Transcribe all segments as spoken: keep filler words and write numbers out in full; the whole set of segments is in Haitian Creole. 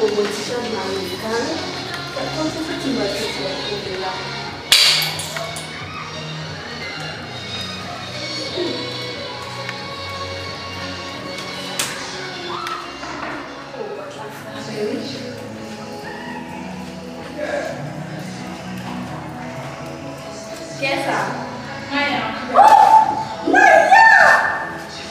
Yon ti chanjman amerikan, wi. Gad kòm se soti bò soti ap twouve la. Oh, pòt la frape, wi. Kiyès sa? Maya. Oh! Maya!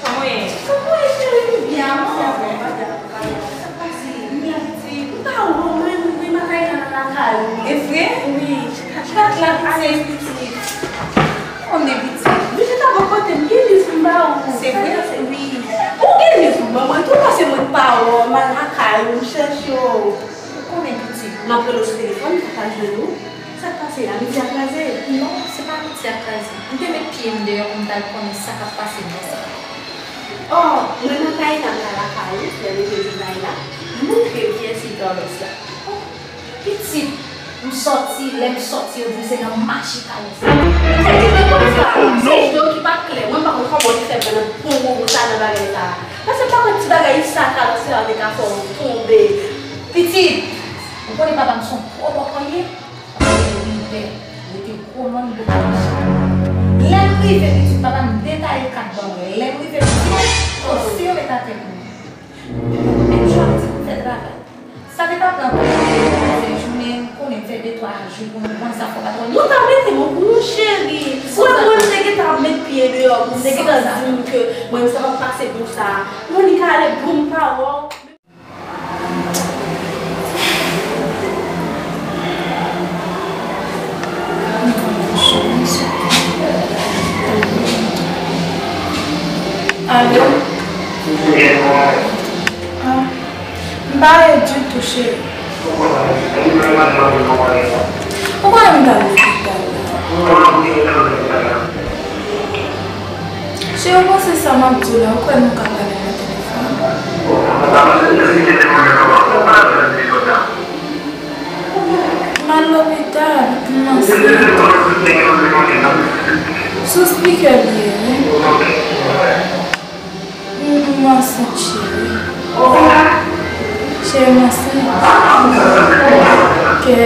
Kòman w ye? Kòman w ye, cheri? M byen, maman? Sa bon, pa byen, pa byen. Sa k pase? M byen, pitit. M pa wè w, mwen, mwen, m pa ka nan lakay ou. E vre? Wi. Gad la, pitit. Konnen pitit. Vin chita bò kote m, gen liv m ba ou. Se vre? Wi. Ou gen liv m ban mwen tou, paske mwen pa wè w, m al lakay ou, m chèche w. Ou konnen pitit. M ap rele w sou telefòn, m pa ka jwenn ou. Sa k pase a? Midi a kraze? Non, se pa midi a kraze. M te met pye m deyò pou m t al konnen sa k ap pase bò sa. Oh, mwen nan kay la, m nan lakay ou, lè m rive Dubai la, m montre w kiyès li Carlos la. Oh, pitit, m sòti, lè m sòti, yo di m se nan mache Carlos la. M te di, men kòman sa? Se je w ki pa t klè. Mwen, m pa konn kòman w te fè pran nan bon moman sa nan bagay sa. Paske m pa konn ti bagay sa Carlos la te ka fè w tonbe. Pitit, ou konnen papa m se yon gwo bòkò l ye. Mwen rete wi pè, rete kolòn de Karisha. Lè m rive pitit papa m detaye kat ban mwen. Lè m rive pitit, o si yo met atè pou mwen. Menm jan m di pou m fè travay. Sa te ka pran plizyè jounen, m konnen m fè de twa jou pou m pran sa fò patwon. Ou ta mete m pou nou cheri. Ou wè mwen m te gentan ap met pye deyò pou m te gentan di m ke mwen m sa pa pase pou sa. Monica ale pou m pa wè w. Alo? Ah, m pa ye ditou, cheri. Ou konnen m t al lopital la. Cheri, ou panse sa m ap di w la, ou kwè nou ka pale nan telefòn? M al lopital, m ansent. Sou speaker li ye, wi. M, m ansent, cheri. Cheri, m ansent. Kè.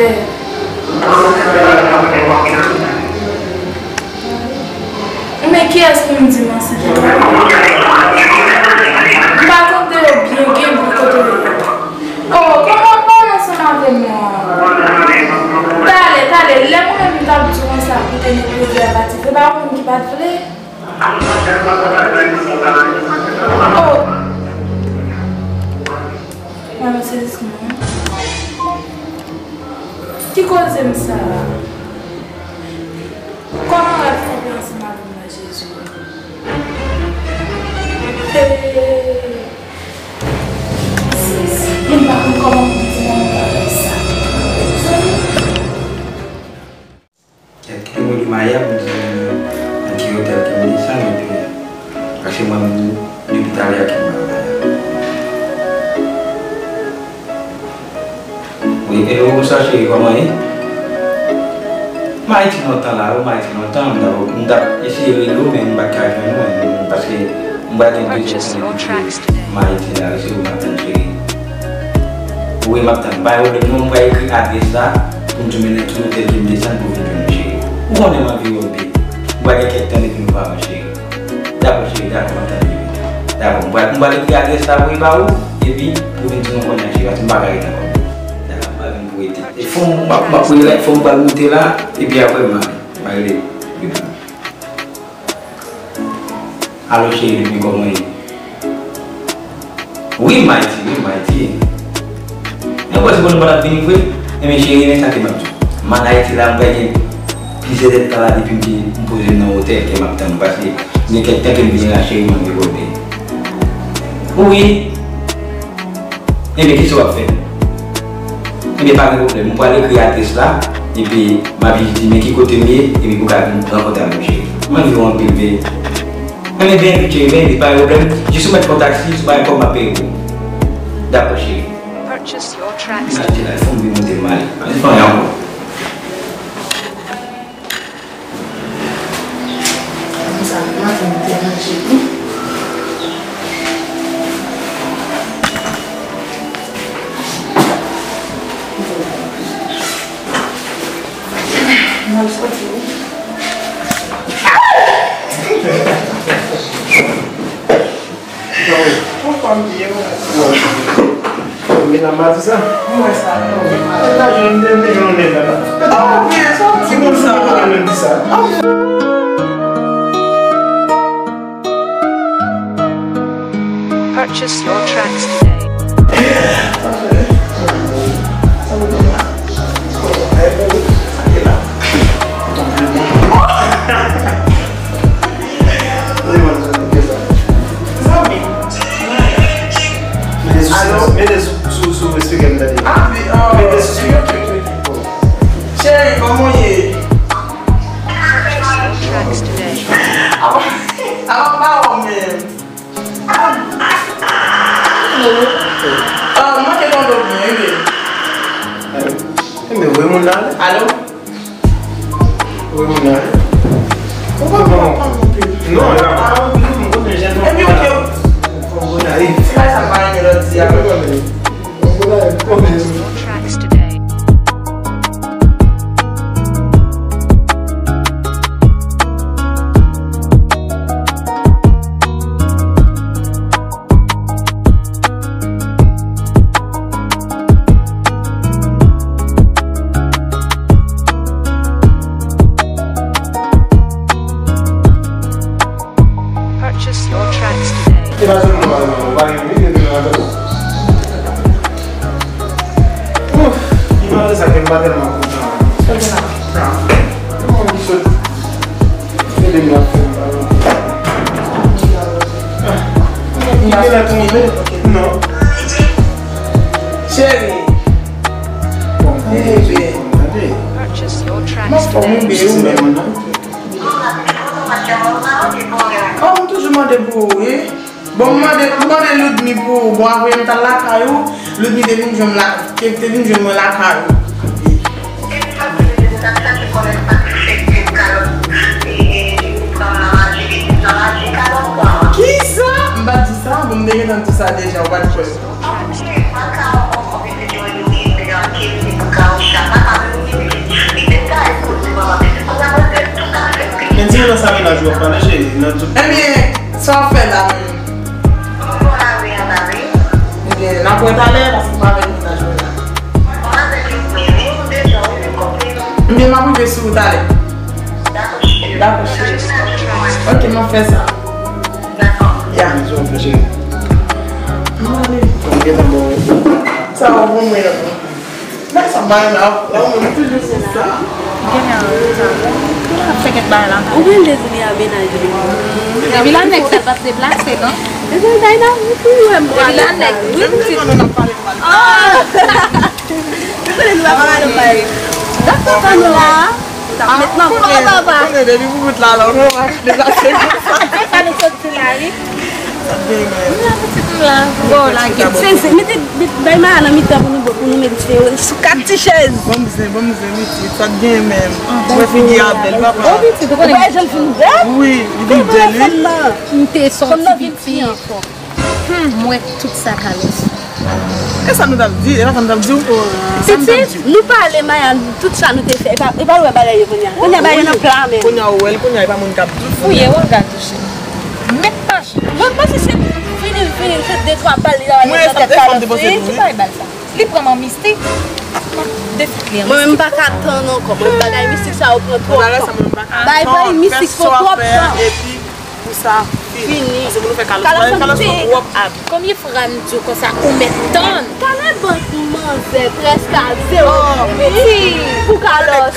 Men kiyès pou m di m ansent? M pa tande yo byen, gen bri kote yo ye. Oh, kòman w pale ansanm avè m nan? Talè, talè, lè mwen menm m t ap di w konsa pou te gen plezi a pati, se pa ou menm ki pa t vle? Oh! Mwen sezisman. Ki koze m sa a? Kòman w ap fè ansanm avè m nan Jezi? Hey! Sis, mwen pa konn kòman pou m di moun bagay sa. Kèt, ki moun li Maya, pou m di nan ki otèl ke m desann, epi, paske mwen, m, depi talè a ke m pa Maya. Wi, hello, bonswa cheri, kòman ye? M Ayiti lontan la, wi, m Ayiti lontan, m t ap, m t ap eseye rele w, men m pa t ka jwenn ou, men, paske m pral gen de zèdtan depi m Ayiti la, wi, se ou m ap tann, cheri. Wi, m ap tann. Pa gen pwoblèm non, m pral ekri adrès la pou m di w men nan ki otèl ke m desann pou w vin jwenn mwen, cheri. Ou konnen m anvi wè w byen. M pral gen kèk tan depi nou pa wè, cheri. Dakò, cheri, dakò, m ap tann, bebe. Dakò, m pral, m pral ekri adrès la voye ba ou, epi pou w vin di nou kounye a, cheri, paske m pa ka ret ankò. Dakò, m pral vin pou rete. E fò m, m ap, m ap rele, fò m pral moute la, epi apre m a, m a rele, bebe. Alo, cheri, bebe, kòman w ye? Wi, m Ayiti, wi, m Ayiti. Mwen panse konnen w pa t ap vini vre. Ebyen, cheri, men sa ke m ap di w. M al Ayiti la, m pral gen plizyè zèdtan la depi m te, m poze m nan otèl ke m ap tann ou, paske gen kèk tan ke m vini la, cheri, m anvi wè w byen. Wi. Ebyen, kisa w ap fè? Ebyen, pa gen pwoblèm. M pral ekri adrès la, epi m ap jis di men ki kote m ye, epi pou w ka vin rankontre avè m, cheri. M anvi wè w anpil, bebe. Ebyen, byen vit, cheri, byen vit, pa gen pwoblèm. Jis ou mèt pran taksi, si w pa gen kòb, m ap peye pou ou. Dakò, cheri. Purchase your tracks. M ap di la, fò m vin monte m ale. Ann fè anyen ankò. Konsa, m ap vin deranje li. Men la m pa di sa. Mwen sa. Mwen la jwenn de, de jwenn de la. Ah, ok, sa ti moun sa. Mwen di sa. Purchase your tracks today. Mete sou, sou, sou speaker m tande. Ah, wi, ah, mete sou speaker. Cheri, kòman w ye? Tracks today. Apa, apa pa w menm. Ah, ah, ah, ah. Ah, m manke tande w byen, wi. Alo? Enben, voye moun nan ale. Alo? Voye moun nan ale. Ou pa konn pa anpil. Non, la pa anpil, m konnen jèn moun. Epi, ok. Fò m konnen. Ti bagay sa m pa renmen lòt di a. Fò m konnen. Fò m konnen. Tracks today. Purchase your tracks today. Se pa sèlman, pa sèlman, ou pa gen ide de nan ladan. Ouf, li pa vle sa ke m pa tèlman kontan. Sa gen la. Kòman li sot? Ede m la fè m pa kontan. Ah, li gen la tonbe? Non. Cheri. Bon, bebe. Purchase your tracks today. M ap fè yon bebe ou menm. Oh, m toujou mande pou ou, wi. Bon, m mande, m mande Ludmi pou ou. Bon, apre m t al lakay ou, Ludmi te vin jwenn m la, te, te vin jwenn mwen lakay ou. Kisa? M pa t di sa, bon, m te gentan di sa deja, ou pa t kwè. Men di mwen nan sa menaj ou ap pale, cheri, nan tout. Ebyen, sa w ap fè la menm? Ebyen, n ap wè talè, paske m pa avèk menaj mwen la. Ebyen, m ap rive sou ou talè. Dakò, cheri. Ok, m ap fè sa. Ya. Mwen ale. Sa w bon mwen la. Nan sa bay la, la ou menm toujou sou sa. Gen nan sa. Ou ap fè kèk bagay la. Ou gen de zounen a menaj li. Depi la nèg sa l p ap deplase, non? Depi la nèg wi, wi, wi. Depi la nèg wi, wi. Menm si nou nan pale mal. Ah! Ou konnen nou pa pale mal. Gad sa nou la. Ou t ap met nan pran papa. Konnen depi pou bout la, la, ou wè deplase konsa. Se sa nou sot Ti la, wi. Sa t gen menm. Mwen la pitit m la. Bon, lage. Se, se, mete, mete bay Maya nan mitan pou nou, pou nou medite sou kat ti chèz. Bon, m zen, bon, m zen, pitit. Sa t gen menm. Mwen figi a bèl, papa. Bon, pitit, ou konnen. Ou pa janm fin bèl? Wi, li vin bèl, wi. M te soti piti. Hmm, m wè tout sa Carlos. E sa nou t ap di, e pa sa nou t ap di w. Sa nou t ap di w. Pitit, nou pale, Maya, tout sa nou te fè. E pa, e pa l wè bagay yo kounye a. Kounye a bagay yo nan pla menm. Kounye a ou wè l, kounye a e pa moun k ap di w. Fouye, w ap gade touche. Met mache. Mwen panse se vini, vini, se de twa bal li ta bay nan tèt Carlos. Wi, ki bay bal sa? Li pran manmi, si. Defit li an mistik. Mwen menm m pa ka tann ankò. Mwen bagay mistik sa yo pran twòp tan. Bay, bay mistik pran twòp tan. Pou sa fini. Paske pou nou fè Carlos pale, Carlos pran twòp abi. Konbyen fwa m di w konsa ou mèt tann? Talè bank manzè prèske a zewo pou Carlos.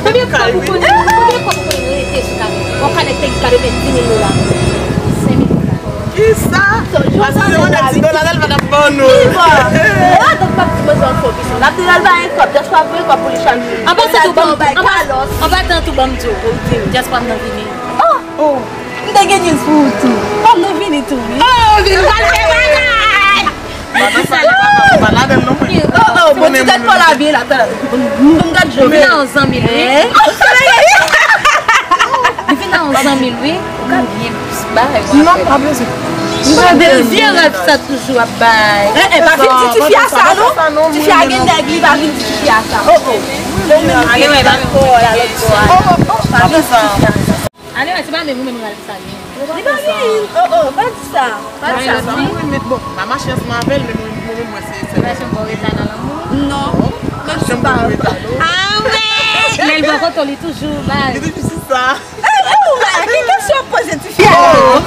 Konbyen kòb ou konnen? Konbyen kòb ou konnen rete sou Carlos? Yon kanèt te gade men di mil dola. Senk mil dola. Kisa? Paske se yon nèg ti dola l pa t ap ban nou. Ki bò? Ladan m p ap di manzè yon fo pis. L ap di l al bay kòb, just pa voye kòb pou li chak jou. Anba tan tou ban m, anba tan tou ban m di w, ou di m, just pa m nan vini. Oh! Oh! M te gen news pou ou tou. Ban m nan vini tou, wi. Oh, vini pral fè bagay! Madan sa li pa, pa ladan l non mwen. Oh, oh, bon, ti tèt pa w la byen la, tan. M, m gad jòl. Vin nan yon zanmi l, wi. Vin nan yon zanmi l, wi. Ou ka byen bay, mwen. Non, pa bezwen. M tande vye rèv sa toujou ap bay. Eh, eh, pa fin di tifi a sa, non. Tifi a gen nèg, li pa vin di tifi a sa. Oh, oh. Ou menm gen nèg la, oh, la lòt bò a. Oh, oh, oh. Pa vin di tifi a sa. Ale wè, se pa menm ou menm ou pral salye. Li pa gen, oh, oh, pa di sa. Pa di sa. Sa mwen renmen, bon, m pa mache ansanm avè l, men mwen, mwen, mwen, se, se. Ou pa janm wè w reta nan lanmou? Non. Menm si pa. Ah wè! Lè l bò kote w, li toujou bay. Li toujou sou sa. Eh, eh, ou wè, ki kesyon w ap poze tifi a la? Oh,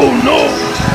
oh, oh.